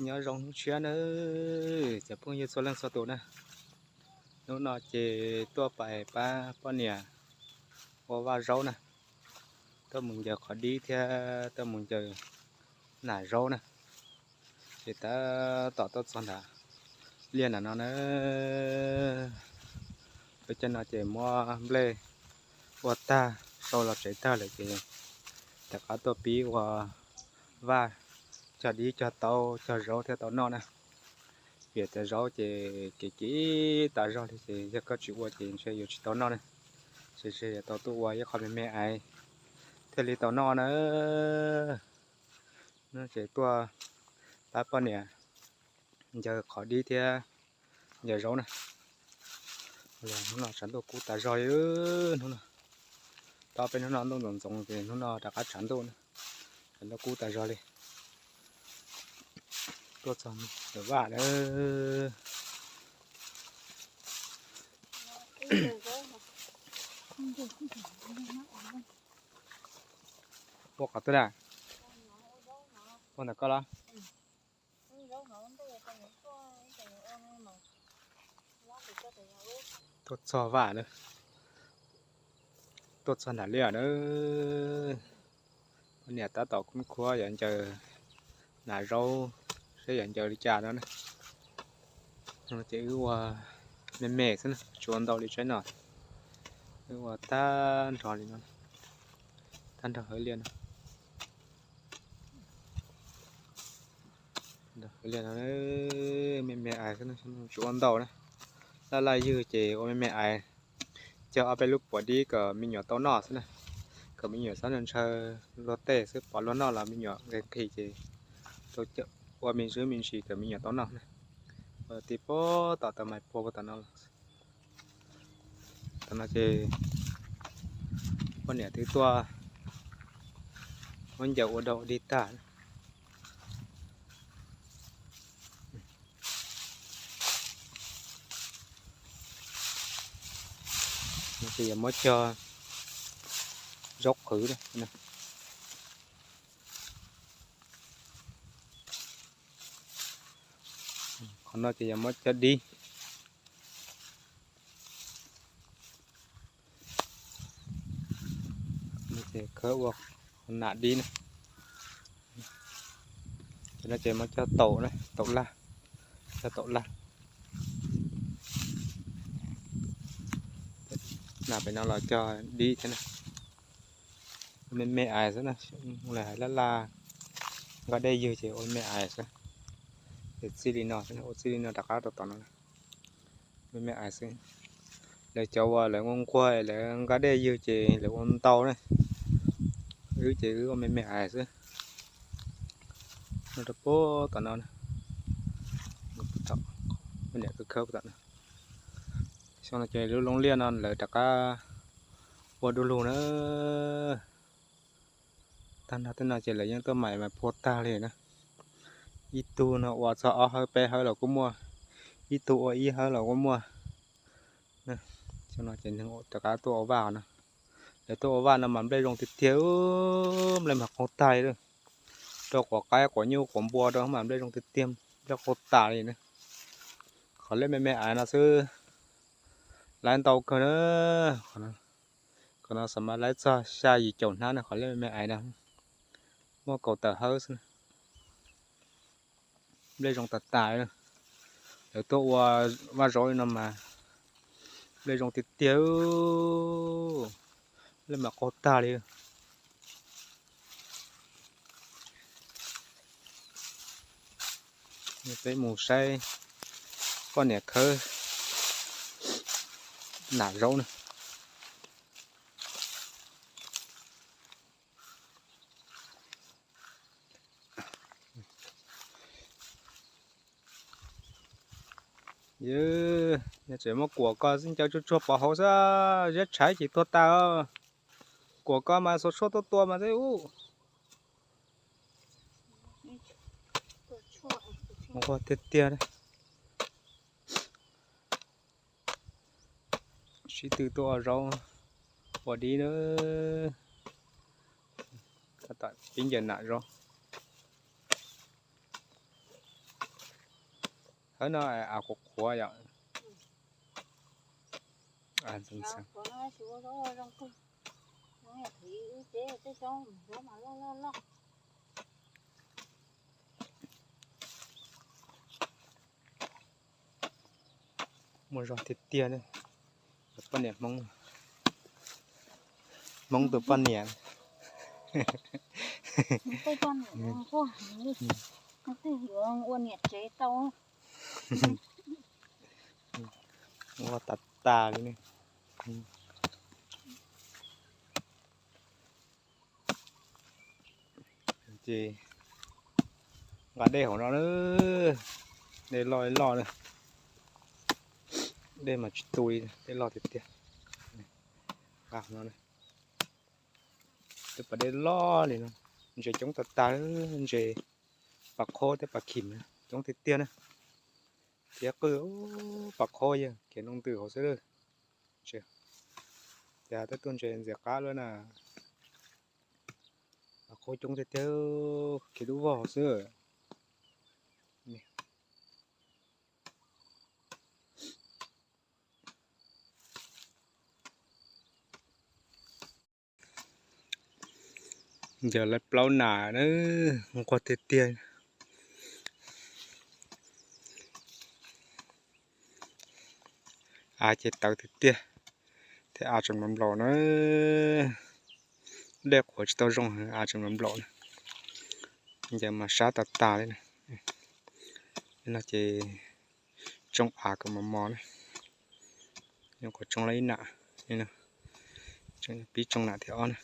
Nyob zoo hnub tshiab nawb cov phooj ywg txhua leej txhua tus na. Hnub no ces tuaj pais pab poj niam ua vaj zaub na, tuaj mus ncaws qhov dib thiab tuaj mus ncaws nam zaub na. Ces tab tom tuaj txog nram liaj nram no na. Lub caij no ces muab nplej ua tag, sau los tsev tag lawm ces rov qab tuaj pib ua vaj, cog dib cog taub cog zaub thiaj tau noj na. Vim cov zaub ces kev kev tas zog li ces yog koj tsis ua ces ntshe yuav tsis tau noj ne. Ces yuav tau tuaj ua ib qho me me ais thiaj li tau noj na. No ces tuaj pab poj niam ncaws qhov dib thiab ncaws zaub na. Hnub no tshav ntuj kub tas zog li. Hnub no, tau peb hnub no ntuj ntxoov ntxoov ces hnub no rov qab tshav ntuj na. Tshav ntuj kub tas zog li. Tuaj txog ntawm vaj na. Ua qhov twg na? Ua ntawm koj los? Tuaj txog vaj na, tuaj txog nram liaj na. Poj niam tab tom khuab khuab yuav ncaws nam zaub seb yuav ncaws li cas no na. Ces wb ua me me xwb na, tsis ua ntau li tsaib no. Wb ua tag nrho li no, tag nrho hauv liaj no. Hauv liaj no me me ais xwb, tsis ua ntau na. Laj laj ywg ces ua me me ais, cog ob peb lub puav dib kom me nyuam tau noj xwb na. Kom me nyuam txhob ntshaw luag tej xwb, pov luag noj los me nyuam nqhis nqhis ces ua me ntsis me ntsis kom me nyuam tau noj na. Ua tib pob tom tau mais puag puag tom no los. Tam no ces poj niam twb tuaj muab ncaws ua dog ua dig tag. No ces yog muab cog zaub qhwv. Qhov no ces yog muab cog dib. Ces khawb ua nam dib na. Ces no ces muab cog taum, taum laj, cog taum laj. Nam pem no los cog dib thiab na. Ua me me ais xwb na, laj laj nqa dej ywg ces ua me ais xwb. Ces txij li no, ua txij li no rov qab rau tom no. Me me ais xwb. Lawv cov uas lawv nquag nquag lawv nqa dej ywg ces lawv ua ntau na. Wb ces wb ua me me ais xwb. Rau puag tom no, niam khawb khawb tom no. Xyoo no ces lub loo liaj no lawv rov qab ua du lug na. Tag nrho tej no ces lawv yeej tuaj mais mas puag tag li na. Ib tug no ua txog ob hawb peb hawb los kuj muaj, ib tug ua ib hawb los kuj muaj. Xyoo no ces neeg rov qab tuaj ua vaj no. Lawv tuaj ua vaj no mas nplej zoo tiag tiag, nplej mas qaug tag li. Rau quav qaib quav nyuj quav npua rau mas nplej zoo tiag tiag, nplej qaug tas li na. Qhov liaj me me ais no xwb, laib ntau kawg na. Qhov no xav mas laib txog xya yim caum hnab na, qhov liaj me me ais no muaj kaum tawm hawb xwb. Nplej zoo tas tas li. Lawv tuaj ua vaj zaub li no mas nplej zoo tiag tiag, nplej mas qaug tag li. Peb mus saib poj niam khawb nam zaub na. Yog tseem muab kuam ko xwb, ncaws tsuag tsuag pov hauv xwb, ziab tshaib ces tuag tas. Kuam ko mas xuas tshuaj tuaj tua mas xwb ub. Ua tiag tiag. Sib tw tuaj ua zaub ua dib na. Tab tom pib ncaws nam zaub. Qhawv no av qhuav qhuav yom. Muaj zog tiag tiag, poj niam Hmoob, Hmoob tus poj niam. Ua niam tsev tau. Ua tas tas li ne. Ces nqa dej hauv no na, dej loj loj na, dej mas tsis tu li, dej loj tiag tiag. Nqa hauv no, twb pas dej loj li no, ntses coob tas tas, ntses pas qhob thiab pas khim coob tiag tiag na. Thiab qwj pas qhob yog kev noo ntws hauv xwb. Ces tej tuaj ntses ntxias qab lawm na, pas qhob coob tiag tiag, kev dub vog hauv xwb. Yog lawv plaub nam na, nquag tiag tiag. Av ces tawv tiag tiag, thiab av tseem nplaum nplaum na. Dej qhuav tsis tau zoo, av tseem nplaum nplaum na. Ces mas sab tas tas li na. No ces tsoo av kom mos mos na. Nyuam qhuav tsoo lawm ib nam, pib tsoo nam thib ob na.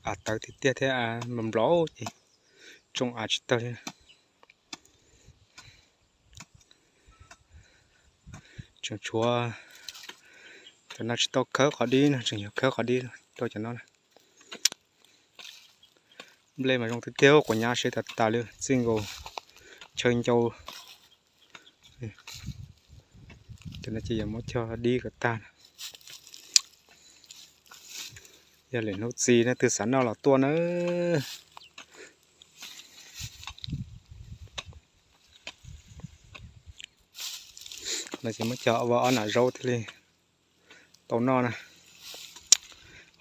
Av tawv tiag tiag thiab av nplaum nplaum ces tsoo av tsis tau li na. Tseem tshuav cov no tsis tau khawb qhov dib no, tseem yuav khawb qhov dib rau cov no na. Nplej mas zoo tiag tiag, quav nyab seb tas tas li, txij nkaus chaw ncau. Cov no ces yuav muab cog dib kom tag na. Yog lwm hnub txi no twg xav noj los tuaj na. No ces muab cog ua ob nam zaub thiaj li tau noj na.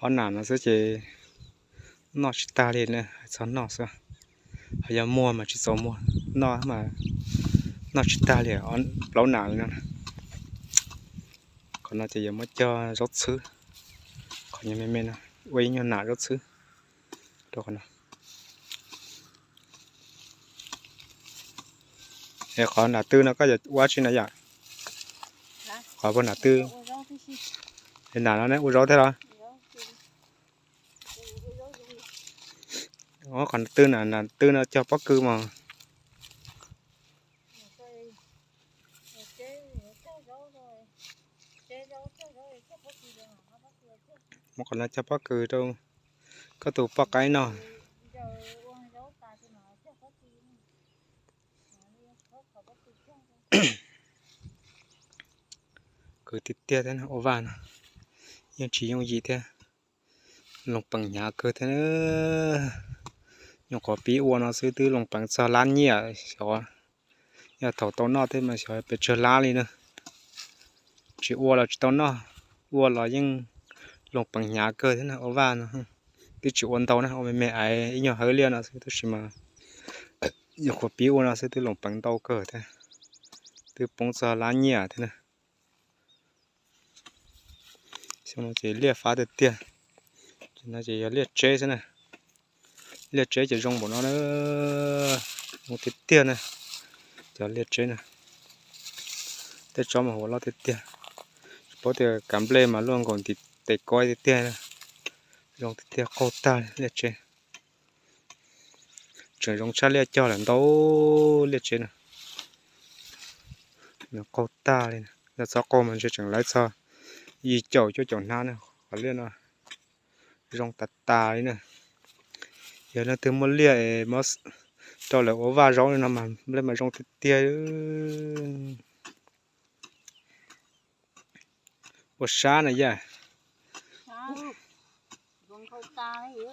Ob nam no xwb ces noj tsis tag li na, hais txog noj xwb. Ho yog muag mas tsis txaus muag, noj mas noj tsis tag li, plaub nam li no. Qhov no ces yuav muab cog zaub txhwb, qhov nyuag me me no, ua ib nyuag nam zaub txhwb rau qhov no. Es qhov nam tw no koj yuav ua tsi na yom? Qhov puag nam tw, nam no ne ua zaub thiab los? Qhov nam tw, nam tw no cog pob kws mas. Muab qhov no cog pob kws rau koj tus poj qaib noj. Kwv tiag tiag thiab ua vaj no yeej tsis yooj yim thiab. Loos peem hnyav kawg thiab. Nyuam qhuav pib ua no xwb twb loos peev txog lab nyiaj xyov. Yog thaum tau noj thiab mas xyov pes tsawg lab li na. Tsis ua los tsis tau noj, ua los yeej loos peev hnyav kawg thiab na ua vaj no. Twb tsis ua ntau na, ua me me aiv ib nyuag hawv liaj no xwb tab sis mas nyuam qhuav pib ua no xwb twb loos peev ntau kawg thiab. Twb poob txog lab nyiaj thiab na. Xyoo no ces liaj fab tiag tiag. Ces no ces yog liaj tseb xwb na. Liaj tseb ces zoo npaum no na, zoo tiag tiag na. Cov liaj tseb na, tej tsob mas huav loj tiag tiag. Tsis paub tias kav nplej mas luaj nkaus ntiv tes kob tiag tiag. Zoo tiag tiag, qaug tag liaj tseb. Tseem zoo tshaj liaj cog lawm ntau, liaj tseb no. Nws qaug tag li, yog txhob qaug mas ntshe tseem lawv txog yim caum cuaj caum hnab na. Qhov liaj no zoo tas tas li na. Yog leej twg muaj liaj es rau lawv ua vaj zaub li no mas nplej mas zoo tiag tiag. Ua sab na yaj. Sab, zoo nkauj tas li.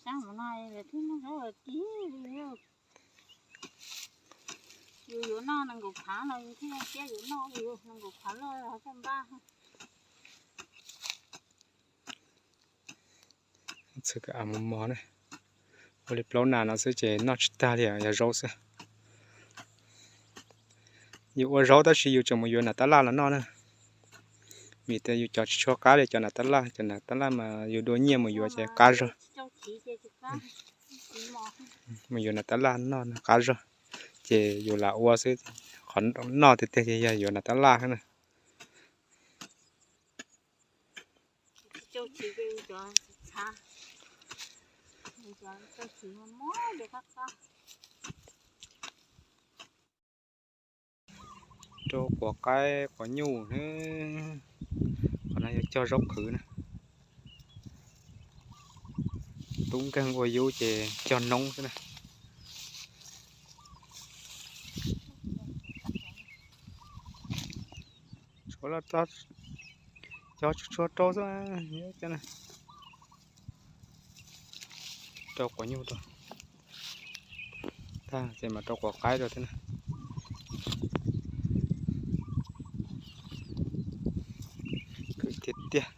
Sab mus no lawv twb noj zaub lawm tiag li. Txhwm kawg mos mos na. Ua li plaub nas no xwb ces noj tsis tag li, yog zaub xwb. Yus ua zaub tab sis yus tseem mus yuav nas tab laj los noj na. Vim tias yus cov tsis tshua qab li cov nas tab laj, cov nas tab laj mas yus dua nyiaj mus yuav ces qab zog. Mus yuav nas tab laj noj qab zog, ces yus lam ua xwb. Qhov noj tiag tiag ces yog yuav nas tab laj na. Rau quav qaib quav nyuj na. Qhov no yog cog zaub qhwv na. Tub nkeeg ua yub ces cog noob xwb na. Cog tsuag tsuag rau xwb. Rau quav nyuj rau. Tag ces mam rau quav qaib rau thiab na. Khwv tiag tiag.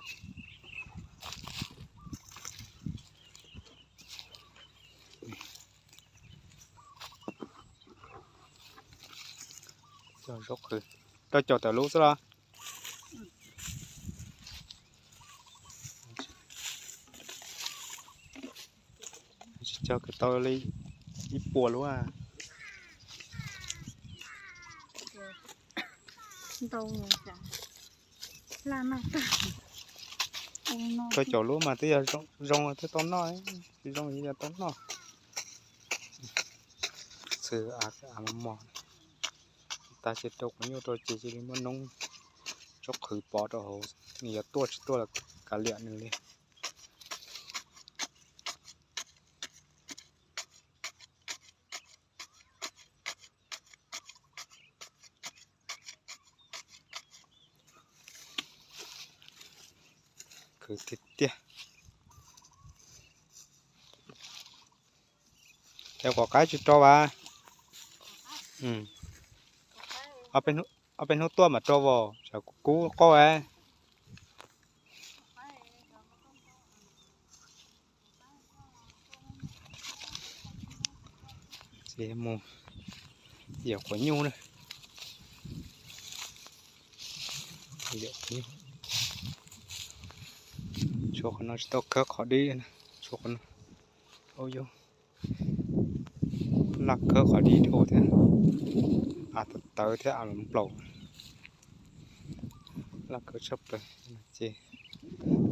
Cog zaub qhwv, rau caum tawm lub xwb los? Tsis cog kwv tau li ib puas lub. Rau caum lub mas twb yog zoo twb tau noj, tsis zoo yog tau noj. Txhwm av mos mos tas ces rau quav nyuj rau ces cia li muab noob tsob qhwv pov rau hauv, nws yuav tuaj tsis tuaj los kav liam nws li. Khwv tiag tiag. Es quav qaib tsis rau as? Ob peb hnub tuaj mam rau as, tsam kub kub qauj as. Ces mus yawm quav nyuj na. Tshuav qhov no tsis tau khawb qhov dib, tshuav qhov no. Laj khawb qhov dib dhau thiab, av tawv tawv thiab av nplaum. Laj khawb tshaj plaws. Ces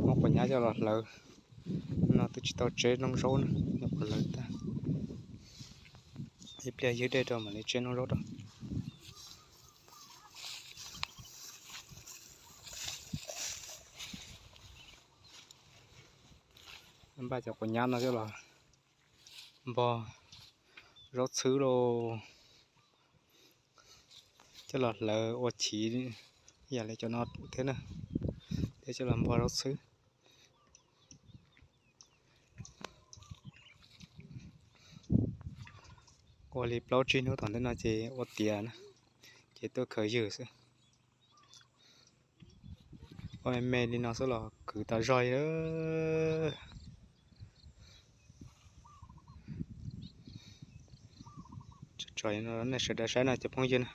muab quav nyab coj los hlawv. No twb tsis tau tseb noob zaub na, nyuam qhuav hlawv tag. Ib pliag ywg dej rau mam li tseb noob zaub rau. Npaj cov quav nyab no coj los npog zaub txhwb lauj. Coj los hlawv ua chiv ib yam li cov no thiab na, thiab coj los npog zaub txhwb. Ua li plaub tsib hnub tom ntej no ces ua tiav na, ces tuaj khaws ywg xwb. Ua me me li no xwb los khwv tas zog li. Tso nej sawv daws saib no cov phooj ywg na.